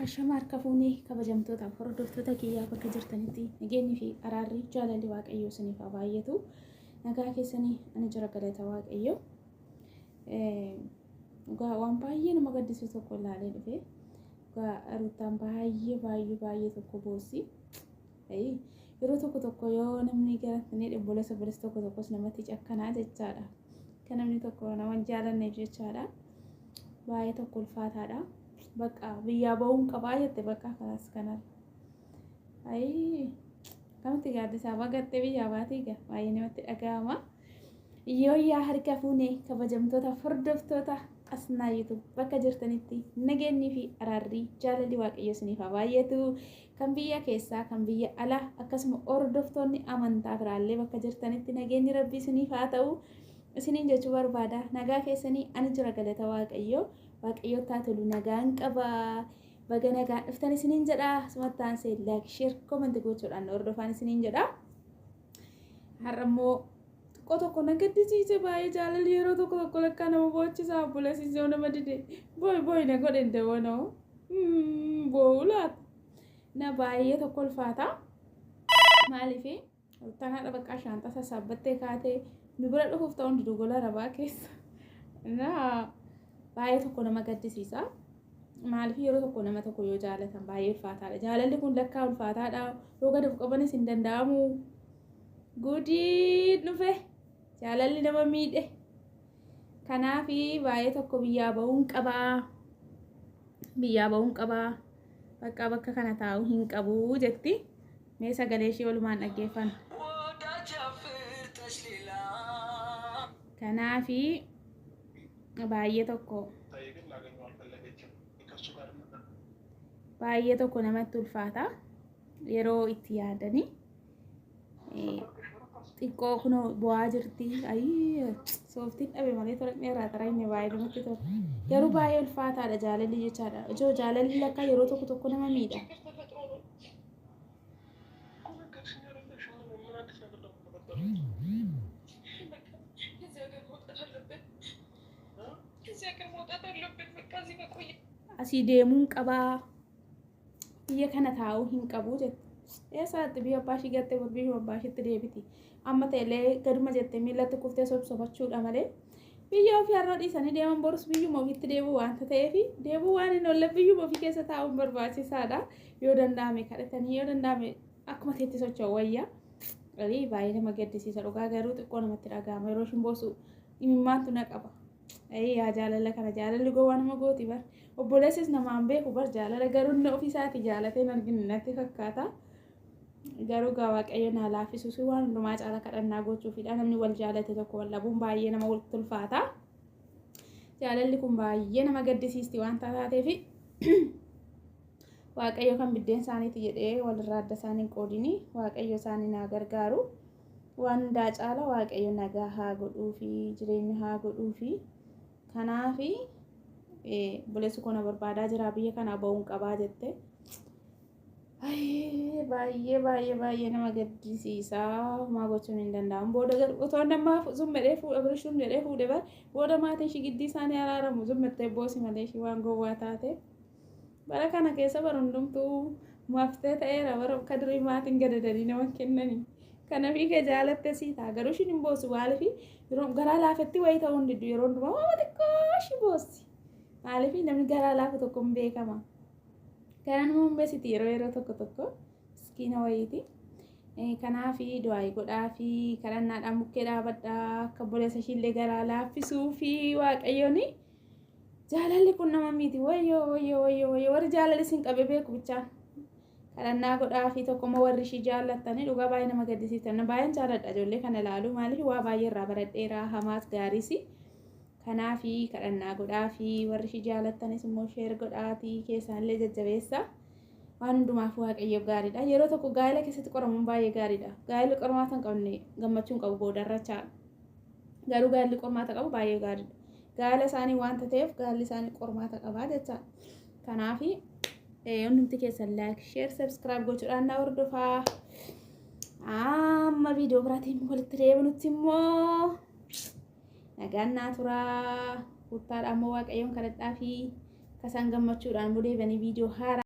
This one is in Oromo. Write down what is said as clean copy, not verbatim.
Ashama harka fuunee kabajamtootaaf hordoftoota kiyyaa bakka jirtanitti nageenyi fi araarri jaalalli Waaqayyoo isiniif haa baay'atu. Nagaa keessanii ani jira galata Waaqayyoo. Dhugaa waan baay'ee nama gaddisiisu tokko ilaalee dhufe. Dhugaa Ruuttaan baay'ee baay'ee baay'ee tokko boossi. Yeroo tokko tokko yoo namni gara inni obboleessa obboleessa tokko tokkos namatti cakkanaa jechaadha. Kan namni tokko nama hin jaalanneef jechaadha. Baay'ee tokko ulfaataadha. Bakka biyyaa ba'uun qabaa jette bakka kanaas kanarra. Ayii akkamitti gaaddisaa bagattee biyyaa baatee egaa baay'ee namatti dhaga'ama. Yooyyaa harka fuune kabajamtoota hordoftoota Asnaa YouTube bakka jirtanitti nageenyii fi araarri jaalalli Waaqayyo isiniif haa baay'atu. Kan biyya keessaa kan biyya alaa akkasuma hordoftoonni amantaa biraallee bakka jirtanitti nageenyi Rabbii isiniif haa ta'u. Isiniin jechuu barbaada. Nagaa keessanii ani jira galata Waaqayyo. Waaqayyootti haa tolu nagaan qaba. Baga nagaan dhuftan isiniin jedha. Asumatti aansee like, share, comment gochuudhaan hordofaan isiniin jedha. Har'a immoo xiqqoo tokko na gaddisiise baay'ee jaalalli yeroo tokko tokko lakkaa nama boochisaa obboleessi yoo nama dide booy booy na godhe dawanoo boo'u laata. Na baay'ee tokko ulfaata. Maaliif Ruttaan haadha baqqaa shaanxaa sassaabbattee kaatee nu bira dhufuuf ta'uun didu gola rabaa keessa. Na baay'ee tokko nama gaddisiisa. Maaliif yeroo tokko nama tokko yoo jaalatan baay'ee ulfaataadha. Jaalalli kun lakkaa ulfaataadha. Yoo gad of qabanis hin danda'amu. Gudiin dhufe jaalalli nama miidhe. Kanaaf baay'ee tokko biyyaa ba'uun qabaa. Biyyaa ba'uun qabaa. Bakka bakka kana taa'uu hin qabu jetti. Mee sagalee ishii walumaan dhaggeeffanna. Kanaaf baay'ee tokko baay'ee tokko namatti ulfaata yeroo itti yaadanii xiqqoo kunoo bu'aa jirti. Ayii sooftiin dhabe malee toraqni irraa taraa inni baay'ee namatti tola. Garuu baay'ee ulfaataadha jaalalli jechaadha. Ijoo jaalalli lakkaa yeroo tokko tokko nama miidha. Asii deemuun qabaa. Biyya kana taa'uu hin qabu jette. Eessaatti biyya abbaa ishii gattee bor biyyuma abbaa ishiitti deebiti. Amma ta'ellee gaduma jettee miillatti kuftee sobsofachuudha malee. Biyya ofii har'a dhiisanii deeman borus biyyuma ofiitti deebi'u waanta ta'eef deebi'uu waan hin oolle biyyuma ofii keessa taa'uun barbaachisaadha. Yoo danda'ame kadhatanii yoo danda'ame akkuma ta'etti socho'u wayya. Baay'ee nama gaddisiisa dhugaa garuu xiqqoo namatti dhaga'ama yeroo ishiin boosu imimmaantu na qaba. Ayii yaa jaalala kana jaalalli gowwaa nama gooti bar. Obboleessis namaan beeku bar jaalala garuu inni ofii isaatii jaalatee hin argine natti fakkaata. Garuu gaa Waaqayyo naa laaffisuus waan hundumaa caala kadhannaa gochuufidha. Namni wal jaalate tokko wal dhabuun baay'ee nama walitti ulfaata. Jaalalli kun baay'ee nama gaddisiisti waan taateef Waaqayyo kan biddeen isaaniiti jedhee walirraa adda isaan hin qoodini. Waaqayyo isaanii naa gargaaru. Waan hundaa caala Waaqayyo nagaa haa godhuufi jireenya haa godhuufi. Kanaafi obboleessi koo na barbaadaa jira biyya kanaa ba'uun qabaa jette. Baay'ee baay'ee baay'ee nama gaddisiisa. Homaa gochuun hin danda'amu. Booda garuu otoo nama zum jedhee fuudha bira shum jedhee fuudhe bar booda maatiin ishii giddii isaanii araaramu zum jettee boosi malee ishii waan gowwaa taate. Bara kana keessa bara hundumtuu maftee ta'eera bara akka durii maatiin gadadanii nama kennanii. Kanaaf kee jaalatte sii ta'a garuu ishiin hin boossu maaliif yeroo garaa laafetti wayii ta'uu hin diddu yeroo hundumaa waan xiqqoo ishii boossi. Maaliif namni garaa laafu tokko hin beekama. Garaa nama humbeessiti yeroo yeroo tokko tokko miskiina wayiiti. Kanaaf du'aayii godhaa fi kadhannaadhaan bukkee dhaabadhaa akka obboleessa ishiillee garaa laaffisuu fi waaqayyooni. Jaalalli kun nama miti. Wayyoo wayyoo wayyoo wayyoo warri jaalalli isin qabe beeku bichaa. Kadhannaa godhaa fi tokkommoo warri ishii jaallattanii dhugaa baay'ee nama gaddisiiftan. Baay'een jaalladha ijoollee kana ilaalu maaliif waa baay'ee irraa baradheera hamaas gaariis. Kanaaf kadhannaa godhaa fi warri ishii jaallattanis immoo sheer godhaatii keessanillee jajjabeessa. Waan hundumaaf waaqayyo gaariidha. Yeroo tokko gaa'ela keessatti qoramuun baay'ee gaariidha. Gaa'elli qormaata hin qabne gammachuu hin qabu boodarra chaadha. Garuu gaa'elli qormaata qabu baay'ee gaariidha. Gaa'ela isaanii waanta ta'eef gaa'elli isaanii qormaata qabaa jecha. Kanaaf hundumti keessan like, share, subscribe gochuudhaan na hordofaa. Amma viidiyoo biraatiin walitti deebinutti immoo nagaan naa turaa. Ruttaadhaan immoo waaqayyoon kadhadhaa fi akka isaan gammachuudhaan immoo deebi'anii viidiyoo haaraa.